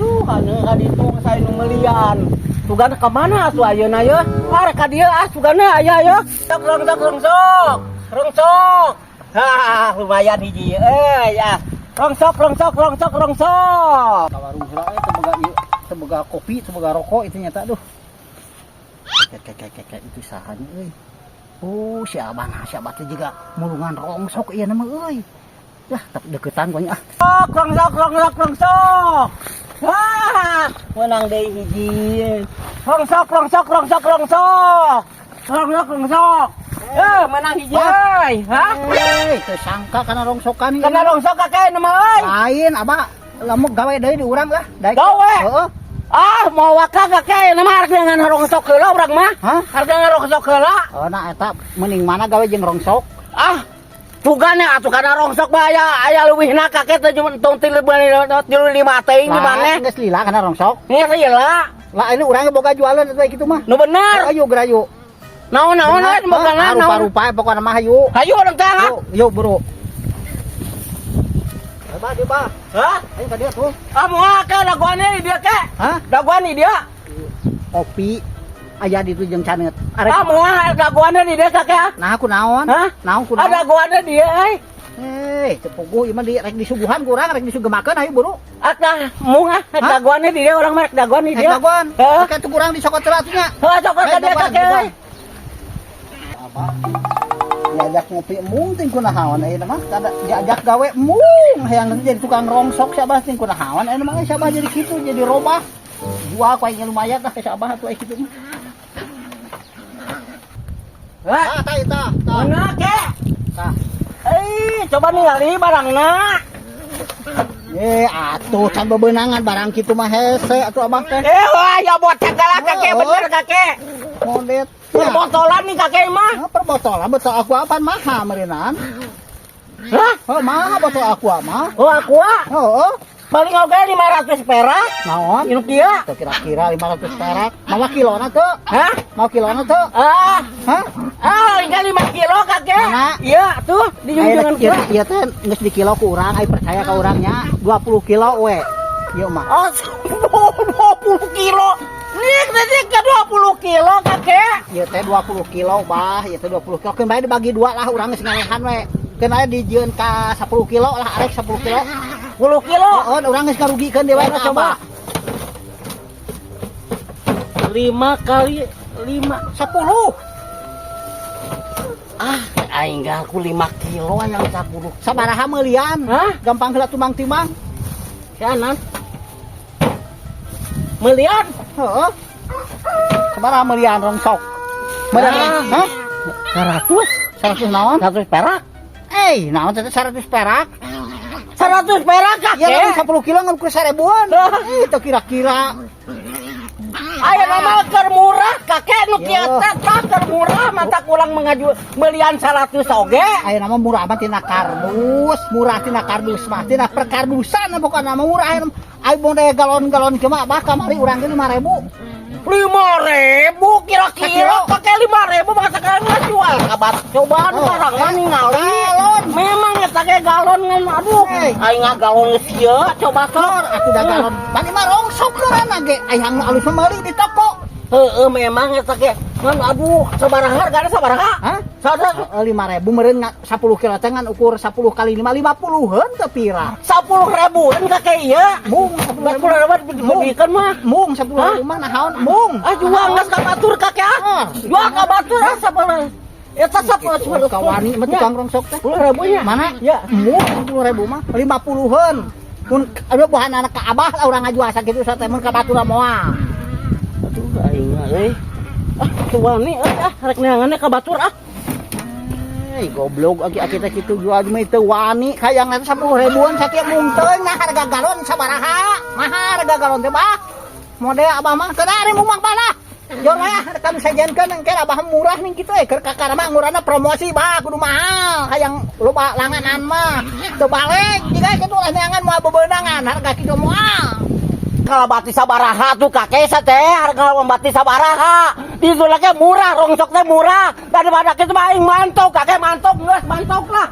Aduh, hanya ka ditu saya nu melian. Sugana ka mana atuh ayeuna ye? Ah, ka dieu ah sugana aya ye. Sok rongsok rongsok. Rongsok. Hah, lumayan hiji euy ya. Rongsok rongsok rongsok rongsok. Ka warung heula eh, teu boga ieu, teu boga kopi, teu boga rokok itu nyata, duh. Kayak kayak kayak kayak itu sahanya euy. Oh, si Abah, nah, si Abah teh juga mulungan rongsok ieu nama euy. Yah, tapi deketan pokoknya ah. Sok rongsok rongsok rongsok. Wah, menang deui hiji. Rongsok rongsok rongsok rongsok. Rongsok rongsok. Eh, menang hiji euy. Hah? Eh, teu sangka kana rongsokan ieu. Kena rongsok kakek nama euy. Lain, Abah. Lamun gawe deui di urang lah. Daek. Gawe? Heeh. Ah, mau wakah kakek nama harga ngan rongsok heula urang mah. Hah? Harga ngan rongsok heula. Oh, nah eta mending mana gawe jeung rongsok? Ah, sugana atuh kana rongsok mah aya aya leuwihna kakek teh, cuma tong tilu tilu lima teuing di mana? Geus lila kana rongsok. Geus lila. Lah, ini urang boga jualan eta kitu mah. Nu bener. Ayo gerayu. Naon naon euy boga naon? Rupa-rupa pokokna mah hayu. Hayu urang teh. Ah. Yuk, yuk bro. Bah, dia bah. Hah? Ayo ka dia tuh. Ah, moal ke dagoan di dia ke. Hah? Dagoan di dia. Kopi aya di itu jeung canet. Arek. Ah, moal dagoan di dia kakek ah. Nah, aku naon? Hah? Naon ku Ah, naon? dagoan dia euy. Eh, teu puguh ieu mah di rek disuguhan ku urang, rek disugemakeun, ayo buru. Ah, tah moal Hah? Dagoan di dia, urang mah rek dagoan di Rek dia. dagoan. Heeh. Oke, tuh kurang disokot heula atuh nya. Heuh, cokot ka Rek dia dagoan, kakek dagoan. euy. Apa? Diajak ngopi embung ting kunahaon ayeuna mah, kada diajak gawe embung, hayang nanti jadi tukang rongsok si Abah ting kunahaon ayeuna mah, si Abah jadi kitu, jadi robah. Jual ku aing lumayan lah ke si Abah atuh aya kitu mah. Hah? Tah, tah, tah, tah. Mana kek? Tah. Eh, coba ningali barangna. Eh, atuh can bebenangan barang kitu mah hese atuh Abah teh. Eh, wah, ya buat segala kakek Oh. bener kakek. Modet. Perbotolan nih kakek mah. Nah, perbotolan botol Aqua apaan mahal meureunan. Hah? Oh, mahal botol Aqua mah. Oh, Aqua. Oh, Paling oge 500 perak. Naon? Inuk dia. Tuh kira-kira 500 perak. Mau kilona tuh? Hah? Mau kilona tuh? Ah, Hah? ah, hingga 5 kilo kakek. Mana? Iya, tuh di Ayo, junjungan ieu ieu teh geus di kilo ku urang, ayo percaya ka urangnya 20 kilo we. Ieu mah. Oh, 20 kilo. Nih, tadi ke 20 kilo kakek. Ieu teh 20 kilo, bah, ieu teh 20 kilo. Keun bae dibagi dua lah, urang geus ngalehan we. Keun aya dijieun ka 10 kilo lah, arek 10 kilo. 10 kilo. Heeh, urang geus ngarugikeun deui we Mana coba? 5 kali 5. 10. Ah, aing aku 5 kilo yang 10. Sabaraha meulian? Hah? Gampang heula tumbang timbang. Kanan. Melian. Heeh. Sabaraha meulian rongsok? Meulian, Ah. hah? 100. 100 naon? 100 perak. Eh, naon teh 100 perak? 100 perak kakek. Ya lamun 10 kilo ngan ku 1000-an. Itu kira-kira. Ayo nama keur murah kakek nu kieu teh, tah keur murah mata kurang mengaju melian 100 oge. Aya nama murah mah tina kardus, murah tina kardus mah, tina perkardusan pokokna mah murah. Ayo model galon-galon kieu mah bah kamari urang ge 5000. 5000 kira-kira. Sakilo. Kakek 5000 masa sekarang nggak jual kabar cobaan Oh, barang mah ningali. Galon. Memang eta ge galon ngan aduh. Hey. Aing galon geus ieu coba sok. Atuh da galon. Bani mah rongsok geurana ge, aya nu alus mah meuli di toko. Heeh, memang eta ge ngan aduh, sabaraha hargana, sabaraha? Hah? Sada. Heeh, 5000 meureun 10 kilo teh ngan ukur 10 kali 5 50-eun teu pira. 10 ribuan kakek ieu. Mung 10.000. 10 ribu dibelikan mah. Mung 10.000 mah naon? Mung. Ah, jual geus ka batur kakek ah. Ah. Jual ka batur ah 10. Eta 10. Kawani mah tukang rongsok teh. 10 ribu nya. Mana? Ya. Mung 10.000 mah 50-eun. Mun aduh buhan anak ka Abah lah urang ngajual sakitu teh, mun ka batur moal. Aduh, aing mah euy. Ah, teu wani euy ah, rek neanganna ka batur ah. Eh, goblok aki-aki teh kitu jual mah teu wani hayang eta 10 ribuan sakieu mung teuing. Nah, harga galon sabaraha? Mahal harga galon teh, bah. Model Abah mah teu ari mung mah lah. Jor we ah, kan sajiankeun engke Abah murah ning kitu eh, keur kakara mah ngurana promosi bah kudu mahal hayang loba langganan mah. Teu balik jiga kitu lah neangan moal bebeunangan harga kitu moal. Kalau bati sabaraha tuh kakek sa teh harga bati sabaraha. Di itu lagi murah, rongsok teh murah. Daripada kita mah aing mantok, kakek mantok geus mantok lah.